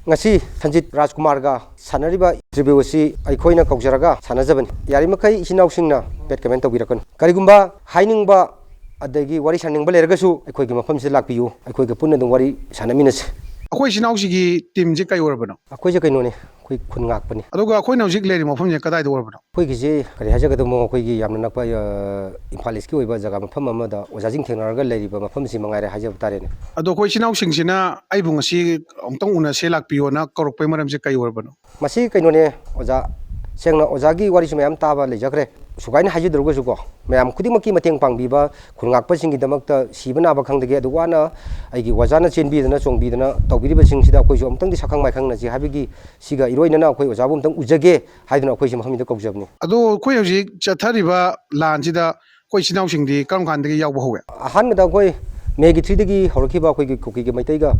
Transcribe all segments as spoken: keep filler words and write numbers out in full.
ꯉꯁꯤ ꯁꯟꯖꯤꯠ ꯔꯥꯖꯀꯨꯃꯥꯔꯒ ꯁꯥꯟꯅꯔꯤꯕ ꯏꯟꯇꯔꯚ꯭ꯌꯨ ꯑꯁꯤ ꯑꯩꯈꯣꯏꯅ ꯀꯧꯖꯔꯒ ꯁꯥꯟꯅꯖꯕꯅꯤ꯫ ꯌꯥꯔꯤꯃꯈꯩ ꯏꯆꯤꯟ ꯏꯅꯥꯎꯁꯤꯡꯅ ꯕꯦꯗ ꯀꯃꯦꯟ ꯇꯧꯕꯤꯔꯛꯀꯅꯨ꯫ ꯀꯔꯤꯒꯨꯝꯕ ꯍꯥꯏꯅꯤꯡꯕ ꯑꯗꯒꯤ ꯋꯥꯔꯤ ꯁꯥꯅꯤꯡꯕ ꯂꯩꯔꯒꯁꯨ ꯑꯩꯈꯣꯏꯒꯤ ꯃꯐꯝꯁꯤꯗ ꯂꯥꯛꯄꯤꯌꯨ, ꯑꯩꯈꯣꯏꯒ ꯄꯨꯟꯅ ꯑꯗꯨꯝ ꯋꯥꯔꯤ ꯁꯥꯟꯅꯃꯤꯟꯅꯁꯤ꯫ ꯑꯩꯈꯣꯏ ꯏꯆꯤꯟ ꯏꯅꯥꯎꯁꯤꯒꯤ ꯇꯤꯝꯁꯦ ꯀꯩ ꯑꯣꯏꯔꯕꯅꯣ? ꯑꯩꯈꯣꯏꯁꯦ ꯀꯩꯅꯣꯅꯦ, ꯑꯩꯈꯣꯏ ꯈꯨꯟ ꯉꯥꯛꯄꯅꯤ꯫ ꯑꯗꯨꯒ ꯑꯩꯈꯣꯏꯅ ꯍꯧꯖꯤꯛ ꯂꯩꯔꯤꯕ ꯃꯐꯝꯁꯦ ꯀꯗꯥꯏꯗ ꯑꯣꯏꯔꯕꯅꯣ? ꯑꯩꯈꯣꯏꯒꯤꯁꯦ ꯀꯔꯤ ꯍꯥꯏꯖꯒꯗꯕꯅꯣ, ꯑꯩꯈꯣꯏꯒꯤ ꯌꯥꯝꯅ ꯅꯛꯄ, ꯑ, ꯏꯝꯐꯥꯜ ꯏꯁꯀꯤ ꯑꯣꯏꯕ ꯖꯒꯥ ꯃꯐꯝ ꯑꯃꯗ ꯑꯣꯖꯥꯁꯤꯡ ꯊꯦꯡꯅꯔꯒ ꯂꯩꯔꯤꯕ ꯃꯐꯝꯁꯤ ꯃꯉꯥꯏꯔꯦ ꯍꯥꯏꯖꯕ ꯇꯥꯔꯦꯅꯦ꯫ ꯑꯗꯣ ꯑꯩꯈꯣꯏ ꯏꯆꯤꯟ ꯏꯅꯥꯎꯁꯤꯡꯁꯤꯅ ꯑꯩꯕꯨ ꯉꯁꯤ ꯑꯃꯨꯛꯇꯪ ꯎꯅꯁꯦ ꯂꯥꯛꯄꯤꯌꯣꯅ ꯀꯧꯔꯛꯄꯩ ꯃꯔꯝꯁꯦ ꯀꯩ ꯑꯣꯏꯔꯕꯅꯣ? ꯃꯁꯤ ꯀꯩꯅꯣꯅꯦ ꯑꯣꯖꯥ, ꯁꯦꯡꯅ ꯑꯣꯖꯥꯒꯤ ꯋꯥꯔꯤꯁꯨ ꯃꯌꯥꯝ ꯇꯥꯕ ꯂꯩꯖꯈ꯭ꯔꯦ꯫ ꯁꯨꯒꯥꯏꯅ ꯍꯥꯏꯖꯗ꯭ꯔꯒꯁꯨꯀꯣ, ꯃꯌꯥꯝ ꯈꯨꯗꯤꯡꯃꯛꯀꯤ ꯃꯇꯦꯡ ꯄꯥꯡꯕꯤꯕ, ꯈꯨꯟ ꯉꯥꯛꯄꯁꯤꯡꯒꯤꯗꯃꯛꯇ ꯁꯤꯕ ꯅꯥꯕ ꯈꯪꯗꯒꯦ, ꯑꯗꯨ ꯋꯥꯅ ꯑꯩꯒꯤ ꯑꯣꯖꯥꯅ ꯆꯦꯟꯕꯤꯗꯅ ꯆꯣꯡꯕꯤꯗꯅ ꯇꯧꯕꯤꯔꯤꯕꯁꯤꯡꯁꯤꯗ ꯑꯩꯈꯣꯏꯁꯨ ꯑꯃꯨꯛꯇꯪꯗꯤ ꯁꯛꯈꯪ ꯃꯥꯏꯈꯪꯅꯁꯤ ꯍꯥꯏꯕꯒꯤ, ꯁꯤꯒ ꯏꯔꯣꯏꯅꯅ ꯑꯩꯈꯣꯏ ꯑꯣꯖꯥꯕꯨ ꯑꯃꯨꯛꯇꯪ ꯎꯖꯒꯦ ꯍꯥꯏꯗꯨꯅ ꯑꯩꯈꯣꯏꯁꯦ ꯃꯐꯝꯁꯤꯗ ꯀꯧꯖꯕꯅꯤ꯫ ꯑꯗꯣ ꯑꯩꯈꯣꯏ ꯍꯧꯖꯤꯛ ꯆꯠꯊꯔꯤꯕ ꯂꯥꯟꯁꯤꯗ ꯑꯩꯈꯣꯏ ꯏꯆꯤꯟ ꯏꯅꯥꯎꯁꯤꯡꯗꯤ ꯀꯔꯝ ꯀꯥꯟꯗꯒꯤ ꯌꯥꯎꯕ ꯍꯧꯋꯦ? ꯑꯍꯥꯟꯕꯗ ꯑꯩꯈꯣꯏ ꯃꯦꯒꯤ ꯊ꯭ꯔꯤꯗꯒꯤ ꯍꯧꯔꯛꯈꯤꯕ ꯑꯩꯈꯣꯏꯒꯤ ꯀꯨꯀꯤꯒ ꯃꯩꯇꯩꯒ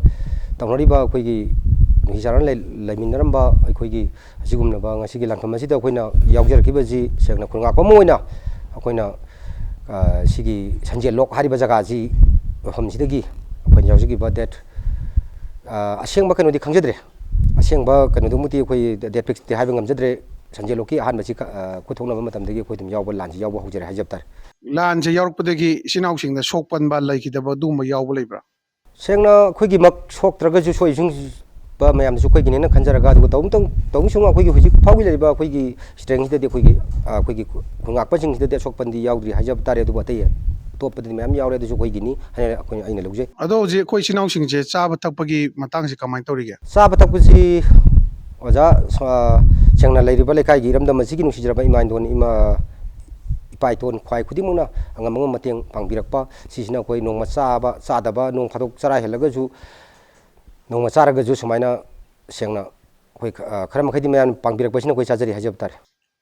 ꯇꯧꯅꯔꯤꯕ ꯑꯩꯈꯣꯏꯒꯤ ꯅꯨꯡꯁꯤ ꯆꯥꯟꯅꯅ ꯂꯩ-, ꯂꯩꯃꯤꯟꯅꯔꯝꯕ ꯑꯩꯈꯣꯏꯒꯤ ꯑꯁꯤꯒꯨꯝꯂꯕ ꯉꯁꯤꯒꯤ ꯂꯥꯟꯐꯝ ꯑꯁꯤꯗ ꯑꯩꯈꯣꯏꯅ ꯌꯥꯎꯖꯔꯛꯈꯤꯕꯁꯤ ꯁꯦꯡꯅ ꯈꯨꯟꯉꯥꯛꯄ ꯑꯃ ꯑꯣꯏꯅ ꯑꯩꯈꯣꯏꯅ, ꯑ, ꯁꯤꯒꯤ ꯁꯟꯖꯦꯜ ꯂꯣꯛ ꯍꯥꯏꯔꯤꯕ ꯖꯒꯥꯁꯤ ꯃꯐꯝꯁꯤꯗꯒꯤ ꯑꯩꯈꯣꯏꯅ ꯌꯥꯎꯖꯈꯤꯕ ꯗꯦꯠ, ꯑ, ꯑꯁꯦꯡꯕ ꯀꯩꯅꯣꯗꯤ ꯈꯪꯖꯗ꯭ꯔꯦ꯫ ꯑꯁꯦꯡꯕ ꯀꯩꯅꯣꯗꯨꯃꯛꯇꯤ ꯑꯩꯈꯣꯏ ꯗꯦꯠ ꯐꯤꯛꯁꯇꯤ ꯍꯥꯏꯕ ꯉꯝꯖꯗ꯭ꯔꯦ꯫ ꯁꯟꯖꯦꯜ ꯂꯣꯛꯀꯤ ꯑꯍꯥꯟꯕꯁꯤ ꯈ-, ꯑ, ꯈꯨꯠ ꯊꯣꯛꯅꯕ ꯃꯇꯝꯗꯒꯤ ꯑꯩꯈꯣꯏ ꯑꯗꯨꯝ ꯌꯥꯎꯕ, ꯂꯥꯟꯁꯤ ꯌꯥꯎꯕ ꯍꯧꯖꯔꯦ ꯍꯥꯏꯖꯕ ꯇꯥꯔꯦ꯫ ꯂꯥꯟꯁꯦ ꯌꯥꯎꯔꯛꯄꯗꯒꯤ ꯏꯆꯤꯟ ꯏꯅꯥꯎꯁꯤꯡꯗ ꯁꯣꯛ ꯄꯟꯕ ꯂꯩꯈꯤꯗꯕ ꯑꯗꯨꯒꯨꯝꯕ ꯌꯥꯎꯕ ꯂꯩꯕ꯭ꯔꯥ? ꯁꯦꯡꯅ ꯑꯩꯈꯣꯏꯒꯤꯃꯛ ꯁꯣꯛꯇ꯭ꯔꯒꯁꯨ ꯁꯣꯛꯏ ꯁꯨꯡꯕ ꯃꯌꯥꯝꯗꯨꯁꯨ ꯑꯩꯈꯣꯏꯒꯤꯅꯦꯅ ꯈꯟꯖꯔꯒ, ꯑꯗꯨꯒ ꯇꯧꯕꯇꯪ-, ꯇꯧꯕꯁꯨ ꯑꯩꯈꯣꯏꯒꯤ ꯍꯧꯖꯤꯛ ꯐꯥꯎꯒꯤ ꯂꯩꯔꯤꯕ ꯑꯩꯈꯣꯏꯒꯤ ꯁꯤꯇ꯭ꯔꯦꯡꯁꯤꯗꯗꯤ ꯑꯩꯈꯣꯏꯒꯤ, ꯑ, ꯑꯩꯈꯣꯏꯒꯤ ꯈꯨꯟꯉꯥꯛꯄꯁꯤꯡꯁꯤꯗꯗꯤ ꯑꯁꯣꯛꯄꯟꯗꯤ ꯌꯥꯎꯗ꯭ꯔꯤ ꯍꯥꯏꯖꯕ ꯇꯥꯔꯦ꯫ ꯑꯗꯨꯕꯨ ꯑꯇꯩ ꯑꯇꯣꯞꯄꯗꯗꯤ ꯃꯌꯥꯝ ꯌꯥꯎꯔꯦ, ꯑꯗꯨꯁꯨ ꯑꯩꯈꯣꯏꯒꯤꯅꯤ ꯍꯥꯏꯅ ꯑꯩꯈꯣꯏ, ꯑꯩꯅ ꯂꯧꯖꯩ꯫ ꯑꯗꯣ ꯍꯧꯖꯤꯛ ꯑꯩꯈꯣꯏ ꯏꯆꯤꯟ ꯏꯅꯥꯎꯁꯤꯡꯁꯦ ꯆꯥꯕ ꯊꯛꯄꯒꯤ ꯃꯇꯥꯡꯁꯦ ꯀꯃꯥꯏꯅ ꯇꯧꯔꯤꯒꯦ? ꯆꯥꯕ ꯊꯛꯄꯁꯤ ꯑꯣꯖꯥ, ꯁ-, ꯁꯦꯡꯅ ꯂꯩꯔꯤꯕ ꯂꯩꯀꯥꯏꯒꯤ ꯏꯔꯝꯗꯝ ꯑꯁꯤꯒꯤ ꯅꯨꯡꯁꯤꯖꯔꯕ ꯏꯃꯥ ꯏꯟꯗꯣꯟ, ꯏꯃꯥ, ꯏꯄꯥ ꯏꯇꯣꯟ ꯈ꯭ꯋꯥꯏ ꯈꯨꯗꯤꯡꯃꯛꯅ ꯑꯉꯝ ꯑꯉꯝꯕ ꯃꯇꯦꯡ ꯄꯥꯡꯕꯤꯔꯛꯄ, ꯁꯤꯁꯤꯅ ꯑꯩꯈꯣꯏ ꯅꯣꯡꯃ ꯆꯥꯕ ꯆꯥꯗꯕ, ꯅꯣꯡ ꯐꯥꯗꯣꯛ ꯆꯔꯥ ꯍꯦꯜꯂꯒꯁꯨ, ꯅꯣꯡꯃ ꯆꯥꯔꯒꯁꯨ ꯁꯨꯃꯥꯏꯅ ꯁꯦꯡꯅ ꯑꯩꯈꯣꯏ ꯈ-, ꯑ, ꯈꯔ ꯃꯈꯩꯗꯤ ꯃꯌꯥꯝ ꯄꯥꯡꯕꯤꯔꯛꯄꯁꯤꯅ ꯑꯩꯈꯣꯏ ꯆꯥꯖꯔꯤ ꯍꯥꯏꯖꯕ ꯇꯥꯔꯦ꯫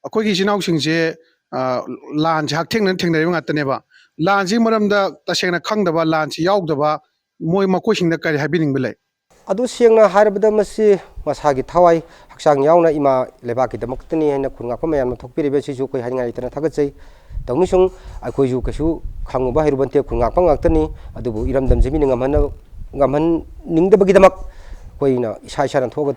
ꯑꯩꯈꯣꯏꯒꯤ ꯏꯆꯤꯟ ꯏꯅꯥꯎꯁꯤꯡꯁꯦ, ꯑ, ꯂꯥꯟꯁꯦ ꯍꯛꯊꯦꯡꯅꯅ ꯊꯦꯡꯅꯔꯤꯕ ꯉꯥꯛꯇꯅꯦꯕ꯫ ꯂꯥꯟꯁꯤꯒꯤ ꯃꯔꯝꯗ ꯇꯁꯦꯡꯅ ꯈꯪꯗꯕ, ꯂꯥꯟꯁꯤ ꯌꯥꯎꯗꯕ ꯃꯣꯏ, ꯃꯈꯣꯏꯁꯤꯡꯗ ꯀꯔꯤ ꯍꯥꯏꯕꯤꯅꯤꯡꯕ ꯂꯩ? ꯑꯗꯨ ꯁꯦꯡꯅ ꯍꯥꯏꯔꯕꯗ ꯃꯁꯤ ꯃꯁꯥꯒꯤ ꯊꯋꯥꯏ ꯍꯛꯆꯥꯡ ꯌꯥꯎꯅ ꯏꯃꯥ ꯂꯩꯕꯥꯛꯀꯤꯗꯃꯛꯇꯅꯤ ꯍꯥꯏꯅ ꯈꯨꯟ ꯉꯥꯛꯄ ꯃꯌꯥꯝꯅ ꯊꯣꯛꯄꯤꯔꯤꯕ ꯑꯁꯤꯁꯨ ꯑꯩꯈꯣꯏ ꯍꯥꯏꯅꯤꯡꯉꯥꯏ ꯂꯩꯇꯅ ꯊꯥꯒꯠꯆꯩ꯫ ꯇꯧꯅꯤꯁꯨꯡ ꯑꯩꯈꯣꯏꯁꯨ ꯀꯩꯁꯨ ꯈꯪꯉꯨꯕ ꯍꯩꯔꯨꯕ ꯅꯠꯇꯦ, ꯈꯨꯟ ꯉꯥꯛꯄ ꯉꯥꯛꯇꯅꯤ꯫ ꯑꯗꯨꯕꯨ ꯏꯔꯝꯗꯝꯁꯤ ꯃꯤꯅ ꯉꯝꯍꯟꯅ-, ꯉꯝꯍꯟꯅꯤꯡꯗꯕꯒꯤꯗꯃꯛ ꯑꯩꯈꯣꯏꯅ ꯏꯁꯥ ꯏꯁꯥꯅ ꯊꯣꯛꯑꯒ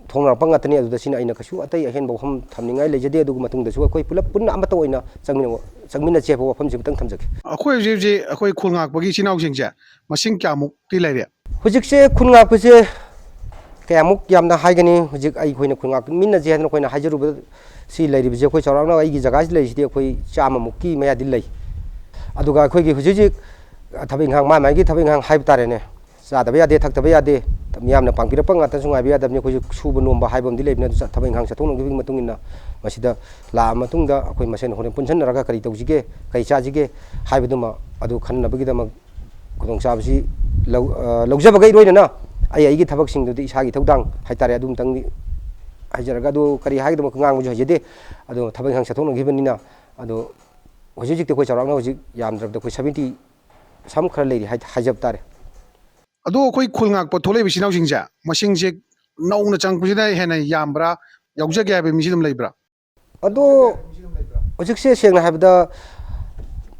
ꯊꯣꯡꯅꯔꯛꯄ ꯉꯥꯛꯇꯅꯤ꯫ ꯑꯗꯨꯗ ꯁꯤꯅ ꯑꯩꯅ ꯀꯩꯁꯨ ꯑꯇꯩ ꯑꯍꯦꯟꯕ ꯋꯥꯐꯝ ꯊꯝꯅꯤꯡꯉꯥꯏ ꯂꯩꯖꯗꯦ꯫ ꯑꯗꯨꯒ ꯃꯇꯨꯡꯗꯁꯨ ꯑꯩꯈꯣꯏ ꯄꯨꯂꯞ ꯄꯨꯟꯅ ꯑꯃꯠꯇ ꯑꯣꯏꯅ ꯆꯪꯃꯤꯟꯅ-, ꯆꯪꯃꯤꯟꯅꯁꯦ ꯍꯥꯏꯕ ꯋꯥꯐꯝꯁꯤ ꯑꯃꯇꯪ ꯊꯝꯖꯒꯦ꯫ ꯑꯩꯈꯣꯏ ꯍꯧꯖꯤꯛ ꯍꯧꯖꯤꯛ ꯑꯩꯈꯣꯏ ꯈꯨꯜ ꯉꯥꯛꯄꯒꯤ ꯏꯆꯤꯟ ꯏꯅꯥꯎꯁꯤꯡꯁꯦ ꯃꯁꯤꯡ ꯀꯌꯥꯃꯨꯛꯇꯤ ꯂꯩꯔꯦ? ꯍꯧꯖꯤꯛꯁꯦ ꯈꯨꯜ ꯉꯥꯛꯄꯁꯦ ꯀꯌꯥꯃꯨꯛ ꯌꯥꯝꯅ ꯍꯥꯏꯒꯅꯤ? ꯍꯧꯖꯤꯛ ꯑꯩꯈꯣꯏꯅ ꯈꯨꯜ ꯉꯥꯛꯃꯤꯟꯅꯁꯦ ꯍꯥꯏꯗꯅ ꯑꯩꯈꯣꯏꯅ ꯍꯥꯏꯖꯔꯨꯕ ꯁꯤ ꯂꯩꯔꯤꯕꯁꯦ, ꯑꯩꯈꯣꯏ ꯆꯥꯎꯔꯥꯛꯅ ꯑꯩꯒꯤ ꯖꯒꯥꯁꯤ ꯂꯩꯔꯤꯁꯤꯗꯤ ꯑꯩꯈꯣꯏ ꯆꯥꯝꯃꯃꯨꯛꯀꯤ ꯃꯌꯥꯗꯤ ꯂꯩ꯫ ꯑꯗꯨꯒ ꯑꯩꯈꯣꯏꯒꯤ ꯍꯧꯖꯤꯛ ꯍꯧꯖꯤꯛ ꯊꯕꯛ ꯏꯪꯈꯥꯡ, ꯃꯥ ꯃꯥꯒꯤ ꯊꯕꯛ ꯏꯪꯈꯥꯡ ꯍꯥꯏꯕ ꯇꯥꯔꯦꯅꯦ, ꯆꯥꯗꯕ ꯌꯥꯗꯦ, ꯊꯛꯇꯕ ꯌꯥꯗꯦ, ꯃꯤꯌꯥꯝꯅ ꯄꯥꯡꯕꯤꯔꯛꯄ ꯉꯥꯛꯇꯁꯨ ꯉꯥꯏꯕ ꯌꯥꯗꯕꯅꯤ꯫ ꯑꯩꯈꯣꯏꯁꯨ ꯁꯨꯕ ꯅꯣꯝꯕ ꯍꯥꯏꯕ ꯑꯃꯗꯤ ꯂꯩꯕꯅꯤ꯫ ꯑꯗꯨ ꯆꯠ-, ꯊꯕꯛ ꯏꯪꯈꯥꯡ ꯆꯠꯊꯣꯛꯅꯈꯤꯕꯒꯤ ꯃꯇꯨꯡ ꯏꯟꯅ ꯃꯁꯤꯗ ꯂꯥꯛꯑ ꯃꯇꯨꯡꯗ ꯑꯩꯈꯣꯏ ꯃꯁꯦꯟ ꯍꯣꯔꯦꯟ ꯄꯨꯟꯁꯤꯟꯅꯔꯒ ꯀꯔꯤ ꯇꯧꯁꯤꯒꯦ, ꯀꯔꯤ ꯆꯥꯁꯤꯒꯦ ꯍꯥꯏꯕꯗꯨꯃ ꯑꯗꯨ ꯈꯟꯅꯕꯒꯤꯗꯃꯛ ꯈꯨꯗꯣꯡꯆꯥꯕꯁꯤ ꯂꯧ-, ꯑ, ꯂꯧꯖꯕꯒ ꯏꯔꯣꯏꯅꯅ ꯑꯩ ꯑꯩꯒꯤ ꯊꯕꯛꯁꯤꯡꯗꯨꯗꯤ ꯏꯁꯥꯒꯤ ꯊꯧꯗꯥꯡ ꯍꯥꯏꯇꯥꯔꯦ, ꯑꯗꯨꯝꯇꯪꯗꯤ ꯍꯥꯏꯖꯔꯒ, ꯑꯗꯨ ꯀꯔꯤ ꯍꯥꯏꯒꯗꯕ ꯉꯥꯡꯕꯁꯨ ꯍꯩꯖꯗꯦ꯫ ꯑꯗꯣ ꯊꯕꯛ ꯏꯪꯈꯥꯡ ꯆꯠꯊꯣꯛꯅꯈꯤꯕꯅꯤꯅ, ꯑꯗꯣ ꯍꯧꯖꯤꯛ ꯍꯧꯖꯤꯛꯇꯤ ꯑꯩꯈꯣꯏ ꯆꯥꯎꯔꯥꯛꯅ ꯍꯧꯖꯤꯛ ꯌꯥꯝꯗ꯭ꯔꯕꯗ ꯑꯩꯈꯣꯏ seventy ꯁꯝ ꯈꯔ ꯂꯩꯔꯤ ꯍꯥꯏ-, ꯍꯥꯏꯖꯕ ꯇꯥꯔꯦ꯫ ꯑꯗꯣ ꯑꯩꯈꯣꯏ ꯈꯨꯜ ꯉꯥꯛꯄ ꯊꯣꯛꯂꯛꯏꯕ ꯏꯆꯤꯟ ꯏꯅꯥꯎꯁꯤꯡꯁꯦ ꯃꯁꯤꯡꯁꯦ ꯅꯧꯅ ꯆꯪꯉꯛꯄꯁꯤꯅ ꯍꯦꯟꯅ ꯌꯥꯝꯕ꯭ꯔꯥ, ꯌꯥꯎꯖꯒꯦ ꯍꯥꯏꯕ ꯃꯤꯁꯤ ꯑꯗꯨꯝ ꯂꯩꯕ꯭ꯔꯥ? ꯑꯗꯣ ꯍꯧꯖꯤꯛꯁꯦ ꯁꯦꯡꯅ ꯍꯥꯏꯕꯗ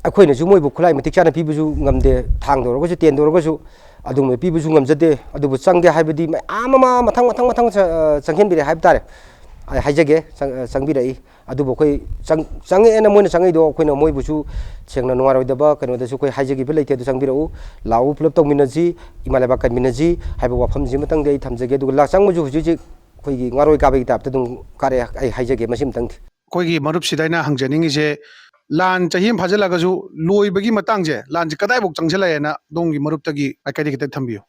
ꯑꯩꯈꯣꯏꯅꯁꯨ ꯃꯣꯏꯕꯨ ꯈꯨꯠꯂꯥꯏ ꯃꯇꯤꯛ ꯆꯥꯅ ꯄꯤꯕꯁꯨ ꯉꯝꯗꯦ, ꯊꯥꯡꯗ ꯑꯣꯏꯔꯒꯁꯨ ꯇꯦꯟꯗ ꯑꯣꯏꯔꯒꯁꯨ ꯑꯗꯨꯒꯨꯝꯕ ꯄꯤꯕꯁꯨ ꯉꯝꯖꯗꯦ꯫ ꯑꯗꯨꯕꯨ ꯆꯪꯒꯦ ꯍꯥꯏꯕꯗꯤ ꯃꯌꯥꯝ ꯑꯃ ꯃꯊꯪ ꯃꯊꯪ ꯃꯊꯪ ꯆ-, ꯆꯪꯁꯤꯟꯕꯤꯔꯦ ꯍꯥꯏꯕ ꯇꯥꯔꯦ꯫ ꯑꯩ ꯍꯥꯏꯖꯒꯦ, ꯆꯪ-, ꯆꯪꯕꯤꯔꯛꯏ꯫ ꯑꯗꯨꯕꯨ ꯑꯩꯈꯣꯏ ꯆꯪ-, ꯆꯪꯉꯛꯑꯦꯅ ꯃꯣꯏꯅ ꯆꯪꯉꯛꯏꯗꯣ ꯑꯩꯈꯣꯏꯅ ꯃꯣꯏꯕꯨꯁꯨ ꯁꯦꯡꯅ ꯅꯨꯡꯉꯥꯏꯔꯣꯏꯗꯕ ꯀꯩꯅꯣꯗꯁꯨ ꯑꯩꯈꯣꯏ ꯍꯥꯏꯖꯈꯤꯕ ꯂꯩꯇꯦ꯫ ꯑꯗꯨ ꯆꯪꯕꯤꯔꯛꯎ, ꯂꯥꯛꯎ, ꯄꯨꯂꯞ ꯇꯧꯃꯤꯟꯅꯁꯤ, ꯏꯃꯥ ꯂꯩꯕꯥꯛ ꯀꯟꯃꯤꯟꯅꯁꯤ ꯍꯥꯏꯕ ꯋꯥꯐꯝꯁꯤꯃꯇꯪꯗꯤ ꯑꯩ ꯊꯝꯖꯒꯦ꯫ ꯑꯗꯨꯒ ꯂꯥ-, ꯆꯪꯕꯁꯨ ꯍꯧꯖꯤꯛ ꯍꯧꯖꯤꯛ ꯑꯩꯈꯣꯏꯒꯤ ꯉꯥꯔꯣꯏ ꯀꯥꯕꯒꯤ ꯇꯥꯏꯞꯇ ꯑꯗꯨꯝ ꯀꯥꯔꯛꯑꯦ, ꯑꯩ ꯍꯥꯏꯖꯒꯦ ꯃꯁꯤꯃꯇꯪꯗꯤ꯫ ꯑꯩꯈꯣꯏꯒꯤ ꯃꯔꯨꯞꯁꯤꯗ ꯑꯩꯅ ꯍꯪꯖꯅꯤꯡꯉꯤꯁꯦ, ꯂꯥꯟ ꯆꯍꯤ ꯑꯃ ꯐꯥꯖꯤꯜꯂꯒꯁꯨ ꯂꯣꯏꯕꯒꯤ ꯃꯇꯥꯡꯁꯦ, ꯂꯥꯟꯁꯦ ꯀꯗꯥꯏꯐꯥꯎ ꯆꯪꯁꯤꯜꯂꯛꯑꯦꯅ ꯑꯗꯣꯝꯒꯤ ꯃꯔꯨꯞꯇꯒꯤ ꯃꯥꯏꯀꯩꯗꯒꯤ ꯈꯤꯇꯪ ꯊꯝꯕꯤꯌꯨ꯫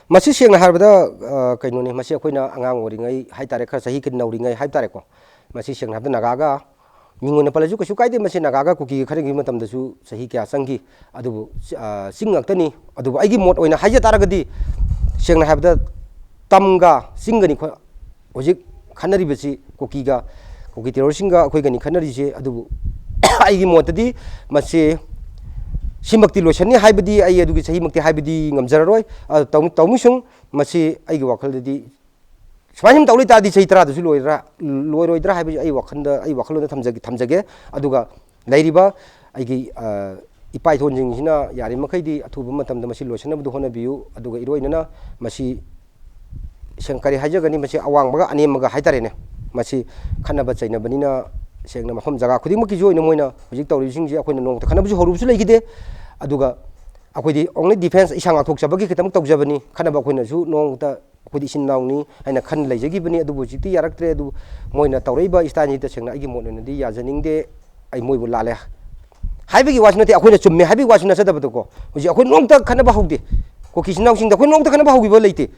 ꯃꯁꯤ ꯁꯦꯡꯅ ꯍꯥꯏꯔꯕꯗ, ꯑ, ꯀꯩꯅꯣꯅꯤ, ꯃꯁꯤ ꯑꯩꯈꯣꯏꯅ ꯑꯉꯥꯡ ꯑꯣꯏꯔꯤꯉꯩ ꯍꯥꯏ ꯇꯥꯔꯦ, ꯈꯔ ꯆꯍꯤ ꯈꯔ ꯅꯧꯔꯤꯉꯩ ꯍꯥꯏ ꯇꯥꯔꯦꯀꯣ, ꯃꯁꯤ ꯁꯦꯡꯅ ꯍꯥꯏꯔꯕꯗ ꯅꯥꯒꯥꯒ ꯃꯤꯡ ꯑꯣꯏꯅ ꯄꯜꯂꯁꯨ ꯀꯩꯁꯨ ꯀꯥꯏꯗꯦ꯫ ꯃꯁꯤ ꯅꯥꯒꯥꯒ ꯀꯨꯀꯤꯒ ꯈꯠꯅꯈꯤꯕ ꯃꯇꯝꯗꯁꯨ ꯆꯍꯤ ꯀꯌꯥ ꯆꯪꯈꯤ꯫ ꯑꯗꯨꯕꯨ, ꯑ, ꯆꯤꯡ ꯉꯥꯛꯇꯅꯤ꯫ ꯑꯗꯨꯕꯨ ꯑꯩꯒꯤ ꯃꯣꯠ ꯑꯣꯏꯅ ꯍꯥꯏꯖ ꯇꯥꯔꯒꯗꯤ, ꯁꯦꯡꯅ ꯍꯥꯏꯔꯕꯗ ꯇꯝꯒ ꯆꯤꯡꯒꯅꯤ ꯈꯣ-, ꯍꯧꯖꯤꯛ ꯈꯠꯅꯔꯤꯕꯁꯤ ꯀꯨꯀꯤꯒ, ꯀꯨꯀꯤ ꯇꯦꯔꯣꯔꯤꯁꯁꯤꯡꯒ ꯑꯩꯈꯣꯏꯒꯅꯤ ꯈꯠꯅꯔꯤꯁꯦ꯫ ꯑꯗꯨꯕꯨ ꯑꯩꯒꯤ ꯃꯣꯠꯇꯗꯤ ꯃꯁꯤ ꯁꯤꯃꯛꯇꯤ ꯂꯣꯏꯁꯟꯅꯤ ꯍꯥꯏꯕꯗꯤ ꯑꯩ ꯑꯗꯨꯒꯤ ꯆꯍꯤꯃꯛꯇꯤ ꯍꯥꯏꯕꯗꯤ ꯉꯝꯖꯔꯔꯣꯏ꯫ ꯑ, ꯇꯧ-, ꯇꯧꯃꯤꯁꯨꯡ ꯃꯁꯤ ꯑꯩꯒꯤ ꯋꯥꯈꯜꯗꯗꯤ ꯁꯨꯃꯥꯏꯅ ꯁꯨꯝ ꯇꯧ ꯂꯩꯇꯥꯔꯗꯤ ꯆꯍꯤ ꯇꯔꯥꯗꯁꯨ ꯂꯣꯏꯔꯥ-, ꯂꯣꯏꯔꯣꯏꯗ꯭ꯔꯥ ꯍꯥꯏꯕꯁꯤ ꯑꯩ ꯋꯥꯈꯜꯗ, ꯑꯩ ꯋꯥꯈꯜꯂꯣꯟꯗ ꯊꯝꯖꯒꯦ, ꯊꯝꯖꯒꯦ꯫ ꯑꯗꯨꯒ ꯂꯩꯔꯤꯕ ꯑꯩꯒꯤ, ꯑ, ꯏꯄꯥ ꯏꯊꯣꯟꯁꯤꯡꯁꯤꯅ ꯌꯥꯔꯤꯃꯈꯩꯗꯤ ꯑꯊꯨꯕ ꯃꯇꯝꯗ ꯃꯁꯤ ꯂꯣꯏꯁꯤꯟꯅꯕꯗꯨ ꯍꯣꯠꯅꯕꯤꯌꯨ꯫ ꯑꯗꯨꯒ ꯏꯔꯣꯏꯅꯅ ꯃꯁꯤ ꯁꯦꯡ-, ꯀꯔꯤ ꯍꯥꯏꯖꯒꯅꯤ, ꯃꯁꯤ ꯑꯋꯥꯡꯕꯒ ꯑꯅꯦꯝꯕꯒ ꯍꯥꯏꯇꯥꯔꯦꯅꯦ, ꯃꯁꯤ ꯈꯠꯅꯕ ꯆꯩꯅꯕꯅꯤꯅ ꯁꯦꯡꯅ ꯃꯐꯝ ꯖꯒꯥ ꯈꯨꯗꯤꯡꯃꯛꯀꯤꯁꯨ ꯑꯣꯏꯅ ꯃꯣꯏꯅ ꯍꯧꯖꯤꯛ ꯇꯧꯔꯤꯕꯁꯤꯡꯁꯦ ꯑꯩꯈꯣꯏꯅ ꯅꯣꯡꯃꯇ ꯈꯠꯅꯕꯁꯨ ꯍꯧꯔꯨꯕꯁꯨ ꯂꯩꯈꯤꯗꯦ꯫ ꯑꯗꯨꯒ ꯑꯩꯈꯣꯏꯗꯤ only defence, ꯏꯁꯥ ꯉꯥꯛꯊꯣꯛꯆꯕꯒꯤ ꯈꯤꯇꯃꯛ ꯇꯧꯖꯕꯅꯤ꯫ ꯈꯠꯅꯕ ꯑꯩꯈꯣꯏꯅꯁꯨ ꯅꯣꯡꯃꯇ ꯑꯩꯈꯣꯏꯗꯤ ꯏꯆꯤꯟ ꯏꯅꯥꯎꯅꯤ ꯍꯥꯏꯅ ꯈꯟꯅ ꯂꯩꯖꯈꯤꯕꯅꯤ꯫ ꯑꯗꯨꯕꯨ ꯍꯧꯖꯤꯛꯇꯤ ꯌꯥꯔꯛꯇ꯭ꯔꯦ꯫ ꯑꯗꯨ ꯃꯣꯏꯅ ꯇꯧꯔꯛꯏꯕ ꯏꯁꯇꯥꯏꯜꯁꯤ ꯇꯁꯦꯡꯅ ꯑꯩꯒꯤ ꯃꯣꯠ ꯑꯣꯏꯅꯗꯤ ꯌꯥꯖꯅꯤꯡꯗꯦ꯫ ꯑꯩ ꯃꯣꯏꯕꯨ ꯂꯥꯜꯂꯦ ꯍꯥꯏꯕꯒꯤ ꯋꯥꯁꯨ ꯅꯠꯇꯦ, ꯑꯩꯈꯣꯏꯅ ꯆꯨꯝꯃꯦ ꯍꯥꯏꯕꯒꯤ ꯋꯥꯁꯨ ꯅꯠꯆꯗꯕꯗꯀꯣ꯫ ꯍꯧꯖꯤꯛ ꯑꯩꯈꯣꯏ ꯅꯣꯡꯃꯇ ꯈꯠꯅꯕ ꯍꯧꯗꯦ꯫ ꯀꯨꯀꯤ ꯏꯆꯤꯟ ꯏꯅꯥꯎꯁꯤꯡꯗ ꯑꯩꯈꯣꯏ ꯅꯣꯡꯃꯇ ꯈꯠꯅꯕ ꯍꯧꯈꯤꯕ ꯂꯩꯇꯦ꯫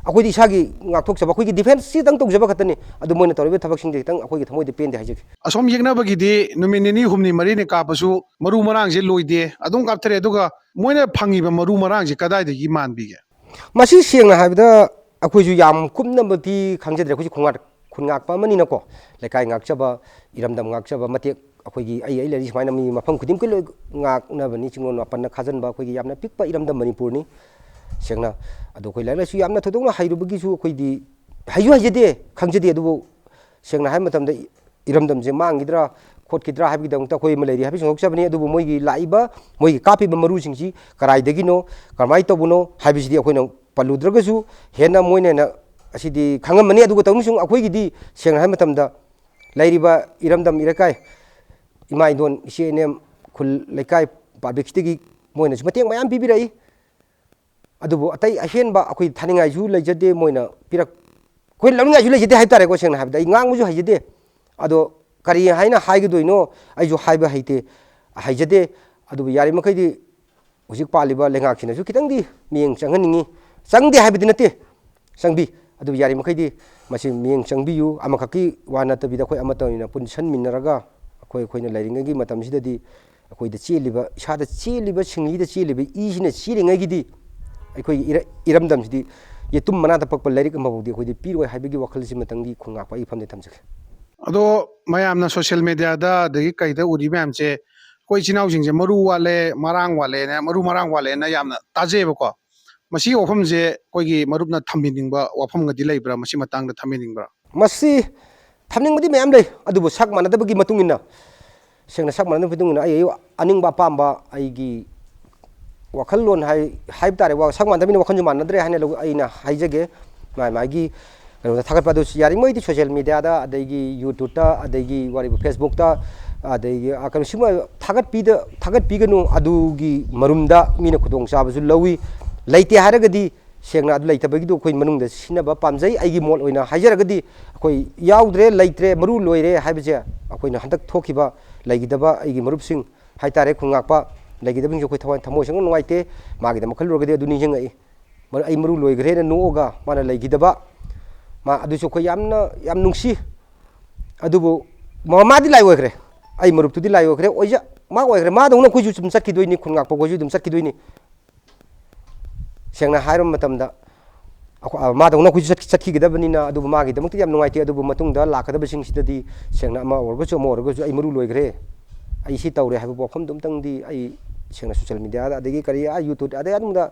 ꯑꯩꯈꯣꯏꯗꯤ ꯏꯁꯥꯒꯤ ꯉꯥꯛꯊꯣꯛꯆꯕ, ꯑꯩꯈꯣꯏꯒꯤ defence ꯁꯤꯗꯪ ꯇꯧꯖꯕ ꯈꯛꯇꯅꯤ꯫ ꯑꯗꯨ ꯃꯣꯏꯅ ꯇꯧꯔꯤꯕ ꯊꯕꯛꯁꯤꯡꯗꯤ ꯈꯤꯇꯪ ꯑꯩꯈꯣꯏꯒꯤ ꯊꯃꯣꯏꯗ ꯄꯦꯟꯗꯦ ꯍꯥꯏꯖꯒꯦ꯫ ꯑꯁꯣꯝ ꯌꯦꯛꯅꯕꯒꯤꯗꯤ ꯅꯨꯃꯤꯠ ꯅꯤꯅꯤ ꯍꯨꯝꯅꯤ ꯃꯔꯤꯅꯤ ꯀꯥꯞꯄꯁꯨ ꯃꯔꯨ ꯃꯔꯥꯡꯁꯦ ꯂꯣꯏꯗꯦ, ꯑꯗꯨꯝ ꯀꯥꯞꯊꯔꯦ꯫ ꯑꯗꯨꯒ ꯃꯣꯏꯅ ꯐꯪꯉꯤꯕ ꯃꯔꯨ ꯃꯔꯥꯡꯁꯦ ꯀꯗꯥꯏꯗꯒꯤ ꯃꯥꯟꯕꯤꯒꯦ? ꯃꯁꯤ ꯁꯦꯡꯅ ꯍꯥꯏꯕꯗ ꯑꯩꯈꯣꯏꯁꯨ ꯌꯥꯝ ꯀꯨꯞꯅꯃꯛꯇꯤ ꯈꯪꯖꯗ꯭ꯔꯦ꯫ ꯑꯩꯈꯣꯏꯁꯨ ꯈꯨꯟꯉꯥꯛ-, ꯈꯨꯟꯉꯥꯛꯄ ꯑꯃꯅꯤꯅꯀꯣ, ꯂꯩꯀꯥꯏ ꯉꯥꯛꯆꯕ, ꯏꯔꯝꯗꯝ ꯉꯥꯛꯆꯕ, ꯃꯇꯦꯛ ꯑꯩꯈꯣꯏꯒꯤ ꯑꯩ, ꯑꯩ ꯂꯩꯔꯤ ꯁꯨꯃꯥꯏꯅ ꯃꯤ ꯃꯐꯝ ꯈꯨꯗꯤꯡꯃꯛꯀꯤ ꯂꯣꯏ ꯉꯥꯛꯅꯕꯅꯤ꯫ ꯆꯤꯡꯂꯣꯟ ꯃꯥꯄꯟꯅ ꯈꯥꯖꯤꯟꯕ ꯑꯩꯈꯣꯏꯒꯤ ꯌꯥꯝꯅ ꯄꯤꯛꯄ ꯏꯔꯝꯗꯝ ꯃꯅꯤꯄꯨꯔꯅꯤ꯫ ꯁꯦꯡꯅ ꯑꯗꯣ ꯑꯩꯈꯣꯏ ꯂꯥꯏꯔꯤꯛ ꯂꯥꯏꯁꯨ ꯌꯥꯝꯅ ꯊꯣꯏꯗꯣꯛꯅ ꯍꯩꯔꯨꯕꯒꯤꯁꯨ ꯑꯩꯈꯣꯏꯗꯤ ꯍꯩꯁꯨ ꯍꯩꯖꯗꯦ, ꯈꯪꯖꯗꯦ꯫ ꯑꯗꯨꯕꯨ ꯁꯦꯡꯅ ꯍꯥꯏꯕ ꯃꯇꯝꯗ ꯏꯔꯝꯗꯝꯁꯦ ꯃꯥꯡꯈꯤꯗ꯭ꯔꯥ ꯈꯣꯠꯈꯤꯗ꯭ꯔꯥ ꯍꯥꯏꯕꯒꯤꯗꯃꯛꯇ ꯑꯩꯈꯣꯏ ꯑꯃ ꯂꯩꯔꯤ ꯍꯥꯏꯕꯁꯤ ꯐꯣꯡꯗꯣꯛꯆꯕꯅꯤ꯫ ꯑꯗꯨꯕꯨ ꯃꯣꯏꯒꯤ ꯂꯥꯛꯏꯕ, ꯃꯣꯏꯒꯤ ꯀꯥꯞꯄꯤꯕ ꯃꯔꯨꯁꯤꯡꯁꯤ ꯀꯗꯥꯏꯗꯒꯤꯅꯣ, ꯀꯃꯥꯏꯅ ꯇꯧꯕꯅꯣ ꯍꯥꯏꯕꯁꯤꯗꯤ ꯑꯩꯈꯣꯏꯅ ꯄꯜꯂꯨꯗ꯭ꯔꯒꯁꯨ ꯍꯦꯟꯅ ꯃꯣꯏꯅ ꯍꯦꯟꯅ ꯑꯁꯤꯗꯤ ꯈꯪꯉꯝꯃꯅꯤ꯫ ꯑꯗꯨꯒ ꯇꯧꯕꯅꯁꯨ ꯑꯩꯈꯣꯏꯒꯤꯗꯤ ꯁꯦꯡꯅ ꯍꯥꯏꯕ ꯃꯇꯝꯗ ꯂꯩꯔꯤꯕ ꯏꯔꯝꯗꯝ ꯏꯔꯩꯀꯥꯏ, ꯏꯃꯥ ꯏꯟꯗꯣꯟ, ꯏꯆꯦ ꯏꯅꯦꯝ, ꯈꯨꯜ ꯂꯩꯀꯥꯏ ꯄꯥꯕ꯭ꯂꯤꯛꯁꯤꯗꯒꯤ ꯃꯣꯏꯅꯁꯨ ꯃꯇꯦꯡ ꯃꯌꯥꯝ ꯄꯤꯕꯤꯔꯛꯏ꯫ ꯑꯗꯨꯕꯨ ꯑꯇꯩ ꯑꯍꯦꯟꯕ ꯑꯩꯈꯣꯏ ꯊꯥꯅꯤꯡꯉꯥꯏꯁꯨ ꯂꯩꯖꯗꯦ꯫ ꯃꯣꯏꯅ ꯄꯤꯔꯛ-, ꯑꯩꯈꯣꯏ ꯂꯧꯅꯤꯡꯉꯥꯏꯁꯨ ꯂꯩꯖꯗꯦ ꯍꯥꯏꯕ ꯇꯥꯔꯦꯀꯣ꯫ ꯁꯦꯡꯅ ꯍꯥꯏꯕꯗ ꯑꯩ ꯉꯥꯡꯕꯁꯨ ꯍꯩꯖꯗꯦ꯫ ꯑꯗꯣ ꯀꯔꯤ ꯍꯥꯏꯅ ꯍꯥꯏꯒꯗꯣꯏꯅꯣ ꯑꯩꯁꯨ ꯍꯥꯏꯕ ꯍꯩꯇꯦ, ꯍꯩꯖꯗꯦ꯫ ꯑꯗꯨꯕꯨ ꯌꯥꯔꯤꯃꯈꯩꯗꯤ ꯍꯧꯖꯤꯛ ꯄꯥꯜꯂꯤꯕ ꯂꯩꯉꯥꯛꯁꯤꯅꯁꯨ ꯈꯤꯇꯪꯗꯤ ꯃꯤꯠꯌꯦꯡ ꯆꯪꯍꯟꯅꯤꯡꯉꯤ꯫ ꯆꯪꯗꯦ ꯍꯥꯏꯕꯗꯤ ꯅꯠꯇꯦ, ꯆꯪꯕꯤ꯫ ꯑꯗꯨꯕꯨ ꯌꯥꯔꯤꯃꯈꯩꯗꯤ ꯃꯁꯤ ꯃꯤꯠꯌꯦꯡ ꯆꯪꯕꯤꯌꯨ꯫ ꯑꯃꯈꯛꯀꯤ ꯋꯥ ꯅꯠꯇꯕꯤꯗ ꯑꯩꯈꯣꯏ ꯑꯃꯠꯇ ꯑꯣꯏꯅ ꯄꯨꯟꯁꯟꯃꯤꯟꯅꯔꯒ ꯑꯩꯈꯣꯏ, ꯑꯩꯈꯣꯏꯅ ꯂꯩꯔꯤꯉꯩꯒꯤ ꯃꯇꯝꯁꯤꯗꯗꯤ ꯑꯩꯈꯣꯏꯗ ꯆꯦꯜꯂꯤꯕ, ꯏꯁꯥꯗ ꯆꯦꯜꯂꯤꯕ, ꯁꯤꯡꯂꯤꯗ ꯆꯦꯜꯂꯤꯕ ꯏꯁꯤꯅ ꯆꯦꯜꯂꯤꯉꯩꯒꯤꯗꯤ ꯑꯩꯈꯣꯏꯒꯤ ꯏꯔ-, ꯏꯔꯝꯗꯝꯁꯤꯗꯤ ꯌꯦꯇꯨꯝ ꯃꯅꯥꯗ ꯄꯛꯄ ꯂꯥꯏꯔꯤꯛ ꯑꯃꯐꯥꯎꯗꯤ ꯑꯩꯈꯣꯏꯗꯤ ꯄꯤꯔꯣꯏ ꯍꯥꯏꯕꯒꯤ ꯋꯥꯈꯜꯁꯤꯃꯇꯪꯗꯤ ꯈꯨꯟꯉꯥꯛꯄ ꯑꯩꯒꯤ ꯐꯝꯗ ꯊꯝꯖꯒꯦ꯫ ꯑꯗꯣ ꯃꯌꯥꯝꯅ social media ꯗ ꯑꯗꯒꯤ ꯀꯩꯗ ꯎꯔꯤ ꯃꯌꯥꯝꯁꯦ ꯑꯩꯈꯣꯏ ꯏꯆꯤꯟ ꯏꯅꯥꯎꯁꯤꯡꯁꯦ ꯃꯔꯨ ꯋꯥꯠꯂꯦ, ꯃꯔꯥꯡ ꯋꯥꯠꯂꯦꯅ, ꯃꯔꯨ ꯃꯔꯥꯡ ꯋꯥꯠꯂꯦꯅ ꯌꯥꯝꯅ ꯇꯥꯖꯩꯑꯕꯀꯣ꯫ ꯃꯁꯤꯒꯤ ꯋꯥꯐꯝꯁꯦ ꯑꯩꯈꯣꯏꯒꯤ ꯃꯔꯨꯞꯅ ꯊꯝꯕꯤꯅꯤꯡꯕ ꯋꯥꯐꯝꯒꯗꯤ ꯂꯩꯕ꯭ꯔꯥ? ꯃꯁꯤ ꯃꯇꯥꯡꯗ ꯊꯝꯕꯤꯅꯤꯡꯕ꯭ꯔꯥ? ꯃꯁꯤ ꯊꯝꯅꯤꯡꯕꯗꯤ ꯃꯌꯥꯝ ꯂꯩ, ꯑꯗꯨꯕꯨ ꯁꯛ ꯃꯥꯟꯅꯗꯕꯒꯤ ꯃꯇꯨꯡ ꯏꯟꯅ, ꯁꯦꯡꯅ ꯁꯛ ꯃꯥꯟꯅꯗꯕꯒꯤ ꯃꯇꯨꯡ ꯏꯟꯅ ꯑꯩ, ꯑꯩ ꯑꯅꯤꯡꯕ ꯑꯄꯥꯝꯕ ꯑꯩꯒꯤ ꯋꯥꯈꯜꯂꯣꯟ ꯍꯥꯏ-, ꯍꯥꯏꯕ ꯇꯥꯔꯦ, ꯋꯥ-, ꯁꯛ ꯃꯥꯟꯅꯗꯕꯅꯤꯅ ꯋꯥꯈꯜꯁꯨ ꯃꯥꯟꯅꯗ꯭ꯔꯦ ꯍꯥꯏꯅ ꯂꯧ-, ꯑꯩꯅ ꯍꯥꯏꯖꯒꯦ꯫ ꯃꯥꯏ ꯃꯥꯒꯤ ꯀꯩꯅꯣꯗ ꯊꯥꯒꯠꯄ ꯑꯗꯨ ꯌꯥꯔꯤꯉꯩꯗꯤ social media ꯗ, ꯑꯗꯒꯤ YouTube ꯇ, ꯑꯗꯒꯤ ꯋꯥꯔꯤꯕꯨ Facebook ꯇ, ꯑꯗꯒꯤ, ꯑ, ꯀꯩꯅꯣ, ꯁꯤꯒꯨꯝꯕ ꯊꯥꯒꯠꯄꯤꯗ-, ꯊꯥꯒꯠꯄꯤꯒꯅꯨ꯫ ꯑꯗꯨꯒꯤ ꯃꯔꯨꯝꯗ ꯃꯤꯅ ꯈꯨꯗꯣꯡꯆꯥꯕꯁꯨ ꯂꯧꯏ꯫ ꯂꯩꯇꯦ ꯍꯥꯏꯔꯒꯗꯤ, ꯁꯦꯡꯅ ꯑꯗꯨ ꯂꯩꯇꯕꯒꯤꯗꯣ ꯑꯩꯈꯣꯏ ꯃꯅꯨꯡꯗ ꯁꯤꯟꯅꯕ ꯄꯥꯝꯖꯩ꯫ ꯑꯩꯒꯤ ꯃꯣꯠ ꯑꯣꯏꯅ ꯍꯥꯏꯖꯔꯒꯗꯤ, ꯑꯩꯈꯣꯏ ꯌꯥꯎꯗ꯭ꯔꯦ, ꯂꯩꯇ꯭ꯔꯦ, ꯃꯔꯨ ꯂꯣꯏꯔꯦ ꯍꯥꯏꯕꯁꯦ, ꯑꯩꯈꯣꯏꯅ ꯍꯟꯗꯛ ꯊꯣꯛꯈꯤꯕ ꯂꯩꯈꯤꯗꯕ ꯑꯩꯒꯤ ꯃꯔꯨꯞꯁꯤꯡ ꯍꯥꯏꯇꯥꯔꯦ, ꯈꯨꯟ ꯉꯥꯛꯄ ꯂꯩꯈꯤꯗꯕꯁꯤꯡꯁꯦ ꯑꯩꯈꯣꯏ ꯊꯋꯥꯏ, ꯊꯃꯣꯏ ꯁꯦꯡꯅ ꯅꯨꯡꯉꯥꯏꯇꯦ꯫ ꯃꯥꯒꯤꯗꯃꯛ ꯈꯜꯂꯨꯔꯒꯗꯤ ꯑꯗꯨ ꯅꯤꯡꯁꯤꯡꯉꯛꯏ꯫ ꯃꯔꯨ-, ꯑꯩ ꯃꯔꯨ ꯂꯣꯏꯈ꯭ꯔꯦꯅ ꯅꯣꯛꯑꯒ ꯃꯥꯅ ꯂꯩꯈꯤꯗꯕ, ꯃꯥ ꯑꯗꯨꯁꯨ ꯑꯩꯈꯣꯏ ꯌꯥꯝꯅ, ꯌꯥꯝ ꯅꯨꯡꯁꯤ꯫ ꯑꯗꯨꯕꯨ ꯃ-, ꯃꯥꯗꯤ ꯂꯥꯏ ꯑꯣꯏꯈ꯭ꯔꯦ, ꯑꯩ ꯃꯔꯨꯞꯇꯨꯗꯤ ꯂꯥꯏ ꯑꯣꯏꯈ꯭ꯔꯦ, ꯑꯣꯏꯖ-, ꯃꯥ ꯑꯣꯏꯈ꯭ꯔꯦ꯫ ꯃꯥꯗꯧꯅ ꯑꯩꯈꯣꯏꯁꯨ ꯁꯨꯝ ꯆꯠꯈꯤꯗꯣꯏꯅꯤ, ꯈꯨꯟ ꯉꯥꯛꯄ ꯑꯩꯈꯣꯏꯁꯨ ꯑꯗꯨꯝ ꯆꯠꯈꯤꯗꯣꯏꯅꯤ꯫ ꯁꯦꯡꯅ ꯍꯥꯏꯔꯕ ꯃꯇꯝꯗ, ꯑꯩꯈꯣꯏ, ꯑ, ꯃꯥꯗꯧꯅ ꯑꯩꯈꯣꯏꯁꯨ ꯆꯠ-, ꯆꯠꯈꯤꯒꯗꯕꯅꯤꯅ, ꯑꯗꯨꯕꯨ ꯃꯥꯒꯤꯗꯃꯛꯇ ꯌꯥꯝ ꯅꯨꯡꯉꯥꯏꯇꯦ꯫ ꯑꯗꯨꯕꯨ ꯃꯇꯨꯡꯗ ꯂꯥꯛꯀꯗꯕꯁꯤꯡꯁꯤꯗꯗꯤ ꯁꯦꯡꯅ ꯑꯃ ꯑꯣꯏꯔꯒꯁꯨ ꯑꯃ ꯑꯣꯏꯔꯒꯁꯨ ꯑꯩ ꯃꯔꯨ ꯂꯣꯏꯈ꯭ꯔꯦ, ꯑꯩ ꯁꯤ ꯇꯧꯔꯦ ꯍꯥꯏꯕ ꯋꯥꯐꯝꯗꯨ ꯑꯝꯇꯪꯗꯤ ꯑꯩ ꯁꯦꯡꯅ social media ꯗ, ꯑꯗꯒꯤ ꯀꯔꯤ, ꯑꯥ, YouTube ꯇ, ꯑꯗꯩ ꯑꯗꯨꯝꯗ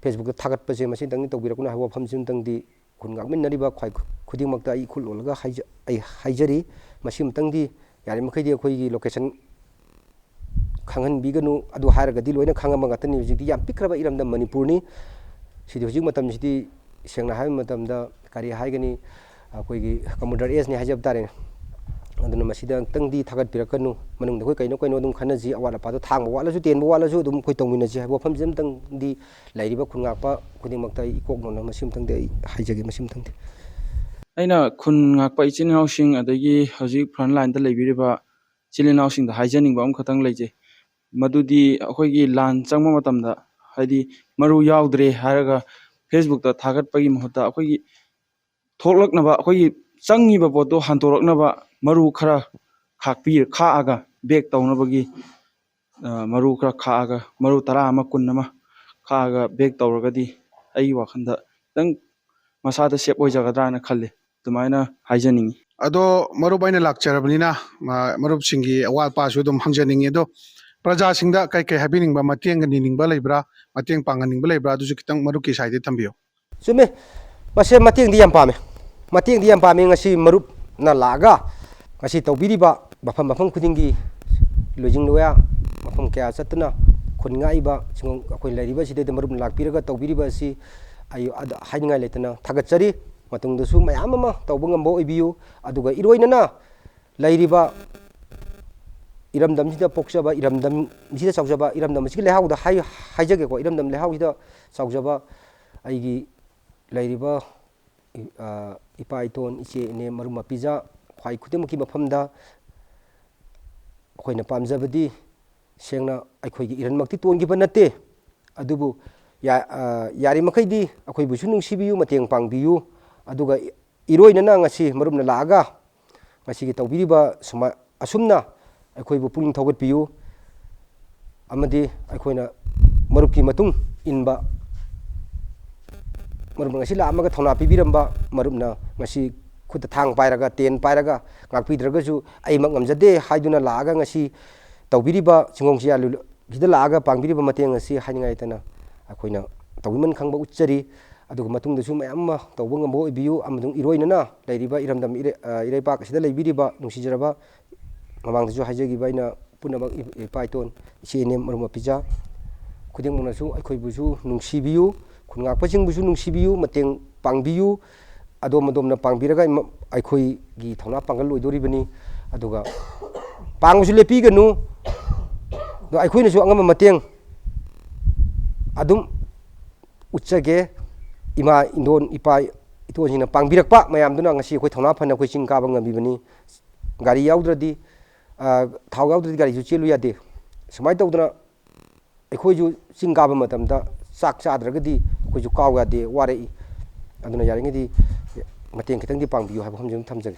Facebook ꯇ ꯊꯥꯒꯠꯄꯁꯦ ꯃꯁꯤꯗꯪꯗꯤ ꯇꯧꯕꯤꯔꯛꯀꯅꯨ ꯍꯥꯏꯕ ꯋꯥꯐꯝꯁꯤꯃꯇꯪꯗꯤ ꯈꯨꯟ ꯉꯥꯛꯃꯤꯟꯅꯔꯤꯕ ꯈ꯭ꯋꯥꯏ ꯈꯨ-, ꯈꯨꯗꯤꯡꯃꯛꯇ ꯑꯩ ꯏꯈꯨꯠ ꯂꯣꯜꯂꯒ ꯍꯥꯏꯖ-, ꯑꯩ ꯍꯥꯏꯖꯔꯤ꯫ ꯃꯁꯤꯃꯇꯪꯗꯤ ꯌꯥꯔꯤꯃꯈꯩꯗꯤ ꯑꯩꯈꯣꯏꯒꯤ location ꯈꯪꯍꯟꯕꯤꯒꯅꯨ꯫ ꯑꯗꯨ ꯍꯥꯏꯔꯒꯗꯤ ꯂꯣꯏꯅ ꯈꯪꯉꯕ ꯉꯥꯛꯇꯅꯤ꯫ ꯍꯧꯖꯤꯛꯇꯤ ꯌꯥꯝ ꯄꯤꯛꯈ꯭ꯔꯕ ꯏꯔꯝꯗꯝ ꯃꯅꯤꯄꯨꯔꯅꯤ꯫ ꯁꯤꯗꯤ ꯍꯧꯖꯤꯛ ꯃꯇꯝꯁꯤꯗꯤ ꯁꯦꯡꯅ ꯍꯥꯏꯕ ꯃꯇꯝꯗ ꯀꯔꯤ ꯍꯥꯏꯒꯅꯤ, ꯑꯩꯈꯣꯏꯒꯤ computer age ꯅꯤ ꯍꯥꯏꯖꯕ ꯇꯥꯔꯦꯅꯦ꯫ ꯑꯗꯨꯅ ꯃꯁꯤꯗ ꯑꯃꯨꯛꯇꯪꯗꯤ ꯊꯥꯒꯠꯄꯤꯔꯛꯀꯅꯨ꯫ ꯃꯅꯨꯡꯗ ꯑꯩꯈꯣꯏ ꯀꯩꯅꯣ ꯀꯩꯅꯣ ꯑꯗꯨꯝ ꯈꯟꯅꯁꯤ, ꯑꯋꯥꯠ ꯑꯄꯥꯗꯣ ꯊꯥꯡꯕ ꯋꯥꯠꯂꯁꯨ, ꯇꯦꯟꯕ ꯋꯥꯠꯂꯁꯨ ꯑꯗꯨꯝ ꯑꯩꯈꯣꯏ ꯇꯧꯃꯤꯟꯅꯁꯤ ꯍꯥꯏꯕ ꯋꯥꯐꯝꯁꯤ ꯑꯃꯇꯪꯗꯤ ꯂꯩꯔꯤꯕ ꯈꯨꯟꯉꯥꯛꯄ ꯈꯨꯗꯤꯡꯃꯛꯇ ꯑꯩ ꯏꯀꯣꯛ ꯅꯣꯟꯅ ꯃꯁꯤ ꯑꯃꯇꯪꯗꯤ ꯑꯩ ꯍꯥꯏꯖꯒꯦ, ꯃꯁꯤ ꯑꯃꯇꯪꯗꯤ꯫ ꯑꯩꯅ ꯈꯨꯟ ꯉꯥꯛꯄ ꯏꯆꯤꯟ ꯏꯅꯥꯎꯁꯤꯡ, ꯑꯗꯒꯤ ꯍꯧꯖꯤꯛ front line ꯗ ꯂꯩꯕꯤꯔꯤꯕ ꯏꯆꯤꯜ ꯏꯅꯥꯎꯁꯤꯡꯗ ꯍꯥꯏꯖꯅꯤꯡꯕ ꯑꯃꯈꯛꯇꯪ ꯂꯩꯖꯩ꯫ ꯃꯗꯨꯗꯤ ꯑꯩꯈꯣꯏꯒꯤ ꯂꯥꯟ ꯆꯪꯕ ꯃꯇꯝꯗ, ꯍꯥꯏꯗꯤ, ꯃꯔꯨ ꯌꯥꯎꯗ꯭ꯔꯦ ꯍꯥꯏꯔꯒ Facebook ꯇ ꯊꯥꯒꯠꯄꯒꯤ ꯃꯍꯨꯠꯇ, ꯑꯩꯈꯣꯏꯒꯤ ꯊꯣꯛꯂꯛꯅꯕ, ꯑꯩꯈꯣꯏꯒꯤ ꯆꯪꯉꯤꯕ ꯄꯣꯠꯇꯣ ꯍꯟꯗꯣꯔꯛꯅꯕ ꯃꯔꯨ ꯈꯔ ꯈꯥꯛꯄꯤ-, ꯈꯥꯛꯑꯒ back ꯇꯧꯅꯕꯒꯤ, ꯑ, ꯃꯔꯨ ꯈꯔ ꯈꯥꯛꯑꯒ, ꯃꯔꯨ ꯇꯔꯥ ꯑꯃ, ꯀꯨꯟ ꯑꯃ ꯈꯥꯛꯑꯒ back ꯇꯧꯔꯒꯗꯤ ꯑꯩꯒꯤ ꯋꯥꯈꯜꯗ ꯈꯤꯇꯪ ꯃꯁꯥꯗ safe ꯑꯣꯏꯖꯒꯗ꯭ꯔꯥꯅ ꯈꯜꯂꯤ꯫ ꯑꯗꯨꯃꯥꯏꯅ ꯍꯥꯏꯖꯅꯤꯡꯉꯤ꯫ ꯑꯗꯣ ꯃꯔꯨꯞ, ꯑꯩꯅ ꯂꯥꯛꯆꯔꯕꯅꯤꯅ, ꯑ, ꯃꯔꯨꯞꯁꯤꯡꯒꯤ ꯑꯋꯥꯠ ꯑꯄꯥꯁꯨ ꯑꯗꯨꯝ ꯍꯪꯖꯅꯤꯡꯉꯤ꯫ ꯑꯗꯣ ꯄ꯭ꯔꯖꯥꯁꯤꯡꯗ ꯀꯩ ꯀꯩ ꯍꯥꯏꯕꯤꯅꯤꯡꯕ, ꯃꯇꯦꯡꯒ ꯅꯤꯅꯤꯡꯕ ꯂꯩꯕ꯭ꯔꯥ, ꯃꯇꯦꯡ ꯄꯥꯡꯍꯟꯅꯤꯡꯕ ꯂꯩꯕ꯭ꯔꯥ, ꯑꯗꯨꯁꯨ ꯈꯤꯇꯪ ꯃꯔꯨꯞꯀꯤ side ꯇꯩ ꯊꯝꯕꯤꯌꯨ꯫ ꯆꯨꯝꯃꯦ꯫ ꯃꯁꯦ ꯃꯇꯦꯡꯗꯤ ꯌꯥꯝ ꯄꯥꯝꯃꯦ꯫ ꯃꯇꯦꯡꯗꯤ ꯌꯥꯝ ꯄꯥꯝꯃꯤ꯫ ꯉꯁꯤ ꯃꯔꯨꯞꯅ ꯂꯥꯛꯑꯒ ꯉꯁꯤ ꯇꯧꯕꯤꯔꯤꯕ ꯃꯐꯝ ꯃꯐꯝ ꯈꯨꯗꯤꯡꯒꯤ ꯂꯣꯏꯖꯤꯡ ꯂꯣꯌꯥ ꯃꯐꯝ ꯀꯌꯥ ꯆꯠꯇꯨꯅ ꯈꯨꯟ ꯉꯥꯛꯏꯕ ꯆꯤꯡ-, ꯑꯩꯈꯣꯏ ꯂꯩꯔꯤꯕ ꯑꯁꯤꯗꯩꯗ ꯃꯔꯨꯞꯅ ꯂꯥꯛꯄꯤꯔꯒ ꯇꯧꯕꯤꯔꯤꯕ ꯑꯁꯤ ꯑꯩ ꯑꯗ ꯍꯥꯏꯅꯤꯡꯉꯥꯏ ꯂꯩꯇꯅ ꯊꯥꯒꯠꯆꯔꯤ꯫ ꯃꯇꯨꯡꯗꯁꯨ ꯃꯌꯥꯝ ꯑꯃ ꯇꯧꯕ ꯉꯝꯕ ꯑꯣꯏꯕꯤꯌꯨ꯫ ꯑꯗꯨꯒ ꯏꯔꯣꯏꯅꯅ ꯂꯩꯔꯤꯕ ꯏꯔꯝꯗꯝꯁꯤꯗ ꯄꯣꯛꯆꯕ, ꯏꯔꯝꯗꯝꯁꯤꯗ ꯆꯥꯎꯖꯕ, ꯏꯔꯝꯗꯝ ꯑꯁꯤꯒꯤ ꯂꯩꯍꯥꯎꯗ ꯍꯥꯏ-, ꯍꯥꯏꯖꯒꯦꯀꯣ, ꯏꯔꯝꯗꯝ ꯂꯩꯍꯥꯎꯁꯤꯗ ꯆꯥꯎꯖꯕ ꯑꯩꯒꯤ ꯂꯩꯔꯤꯕ ꯏ-, ꯑ, ꯏꯄꯥ ꯏꯇꯣꯟ, ꯏꯆꯦ ꯏꯅꯦ, ꯃꯔꯨꯞ ꯃꯄꯤꯖꯥ, ꯈ꯭ꯋꯥꯏ ꯈꯨꯗꯤꯡꯃꯛꯀꯤ ꯃꯐꯝꯗ ꯑꯩꯈꯣꯏꯅ ꯄꯥꯝꯖꯕꯗꯤ ꯁꯦꯡꯅ ꯑꯩꯈꯣꯏꯒꯤ ꯏꯔꯟꯃꯛꯇꯤ ꯇꯣꯟꯈꯤꯕ ꯅꯠꯇꯦ꯫ ꯑꯗꯨꯕꯨ ꯌꯥ-, ꯑ, ꯌꯥꯔꯤꯃꯈꯩꯗꯤ ꯑꯩꯈꯣꯏꯕꯨꯁꯨ ꯅꯨꯡꯁꯤꯕꯤꯌꯨ, ꯃꯇꯦꯡ ꯄꯥꯡꯕꯤꯌꯨ꯫ ꯑꯗꯨꯒ ꯏ-, ꯏꯔꯣꯏꯅꯅ ꯉꯁꯤ ꯃꯔꯨꯞꯅ ꯂꯥꯛꯑꯒ ꯉꯁꯤꯒꯤ ꯇꯧꯕꯤꯔꯤꯕ ꯁꯨꯃꯥꯏ-, ꯑꯁꯨꯝꯅ ꯑꯩꯈꯣꯏꯕꯨ ꯄꯨꯛꯅꯤꯡ ꯊꯧꯒꯠꯄꯤꯌꯨ꯫ ꯑꯃꯗꯤ ꯑꯩꯈꯣꯏꯅ ꯃꯔꯨꯞꯀꯤ ꯃꯇꯨꯡ ꯏꯟꯕ, ꯃꯔꯨꯞꯅ ꯉꯁꯤ ꯂꯥꯛꯑꯝꯃꯒ ꯊꯧꯅꯥ ꯄꯤꯕꯤꯔꯝꯕ, ꯃꯔꯨꯞꯅ ꯉꯁꯤ ꯈꯨꯠꯇ ꯊꯥꯡ ꯄꯥꯏꯔꯒ, ꯇꯦꯟ ꯄꯥꯏꯔꯒ ꯉꯥꯛꯄꯤꯗ꯭ꯔꯒꯁꯨ, "ꯑꯩꯃꯛ ꯉꯝꯖꯗꯦ" ꯍꯥꯏꯗꯨꯅ ꯂꯥꯛꯑꯒ ꯉꯁꯤ ꯇꯧꯕꯤꯔꯤꯕ ꯆꯤꯡꯒꯣꯡ ꯆꯤꯌꯥ ꯂꯨ-, ꯁꯤꯗ ꯂꯥꯛꯑꯒ ꯄꯥꯡꯕꯤꯔꯤꯕ ꯃꯇꯦꯡ ꯑꯁꯤ ꯍꯥꯏꯅꯤꯡꯉꯥꯏ ꯂꯩꯇꯅ ꯑꯩꯈꯣꯏꯅ ꯇꯧꯕꯤꯃꯟ ꯈꯪꯕ ꯎꯠꯆꯔꯤ꯫ ꯑꯗꯨꯒ ꯃꯇꯨꯡꯗꯁꯨ ꯃꯌꯥꯝ ꯑꯃ ꯇꯧꯕ ꯉꯝꯕ ꯑꯣꯏꯕꯤꯌꯨ꯫ ꯑꯃꯁꯨꯡ ꯏꯔꯣꯏꯅꯅ ꯂꯩꯔꯤꯕ ꯏꯔꯝꯗꯝ ꯏꯔꯩ-, ꯑ, ꯏꯔꯩꯄꯥꯛ ꯑꯁꯤꯗ ꯂꯩꯕꯤꯔꯤꯕ ꯅꯨꯡꯁꯤꯖꯔꯕ, ꯃꯃꯥꯡꯗꯁꯨ ꯍꯥꯏꯖꯈꯤꯕ ꯑꯩꯅ ꯄꯨꯝꯅꯃꯛ ꯏ-, ꯏꯄꯥ ꯏꯇꯣꯟ, ꯏꯆꯦ ꯏꯅꯦ, ꯃꯔꯨꯞ ꯃꯄꯤꯖꯥ ꯈꯨꯗꯤꯡꯃꯛꯅꯁꯨ ꯑꯩꯈꯣꯏꯕꯨꯁꯨ ꯅꯨꯡꯁꯤꯕꯤꯌꯨ, ꯈꯨꯟ ꯉꯥꯛꯄꯁꯤꯡꯕꯨꯁꯨ ꯅꯨꯡꯁꯤꯕꯤꯌꯨ, ꯃꯇꯦꯡ ꯄꯥꯡꯕꯤꯌꯨ꯫ ꯑꯗꯣꯝ ꯑꯗꯣꯝꯅ ꯄꯥꯡꯕꯤꯔꯒ ꯏꯃ-, ꯑꯩꯈꯣꯏꯒꯤ ꯊꯧꯅꯥ ꯄꯥꯡꯒꯜ ꯑꯣꯏꯗꯣꯔꯤꯕꯅꯤ꯫ ꯑꯗꯨꯒ ꯄꯥꯡꯕꯁꯨ ꯂꯦꯞꯄꯤꯒꯅꯨ꯫ ꯑꯗꯣ ꯑꯩꯈꯣꯏꯅꯁꯨ ꯑꯉꯝꯕ ꯃꯇꯦꯡ ꯑꯗꯨꯝ ꯎꯠꯆꯒꯦ꯫ ꯏꯃꯥ, ꯏꯟꯗꯣꯟ, ꯏꯄꯥ, ꯏꯇꯣꯟꯁꯤꯡꯅ ꯄꯥꯡꯕꯤꯔꯛꯄ ꯃꯌꯥꯝꯗꯨꯅ ꯉꯁꯤ ꯑꯩꯈꯣꯏ ꯊꯧꯅꯥ ꯐꯅ ꯑꯩꯈꯣꯏ ꯆꯤꯡ ꯀꯥꯕ ꯉꯝꯃꯤꯕꯅꯤ꯫ ꯒꯥꯔꯤ ꯌꯥꯎꯗ꯭ꯔꯗꯤ, ꯑ, ꯊꯥꯎ ꯌꯥꯎꯗ꯭ꯔꯗꯤ ꯒꯥꯔꯤꯁꯨ ꯆꯦꯜꯂꯨ ꯌꯥꯗꯦ꯫ ꯁꯨꯃꯥꯏꯅ ꯇꯧꯗꯅ ꯑꯩꯈꯣꯏꯁꯨ ꯆꯤꯡ ꯀꯥꯕ ꯃꯇꯝꯗ ꯆꯥꯛ ꯆꯥꯗ꯭ꯔꯒꯗꯤ ꯑꯩꯈꯣꯏꯁꯨ ꯀꯥꯎ ꯌꯥꯗꯦ, ꯋꯥꯔꯛꯏ꯫ ꯑꯗꯨꯅ ꯌꯥꯔꯤꯉꯩꯗꯤ ꯃꯇꯦꯡ ꯈꯤꯇꯪꯗꯤ ꯄꯥꯡꯕꯤꯌꯨ ꯍꯥꯏꯕ ꯋꯥꯐꯝꯁꯤ ꯑꯗꯨꯝ ꯊꯝꯖꯒꯦ꯫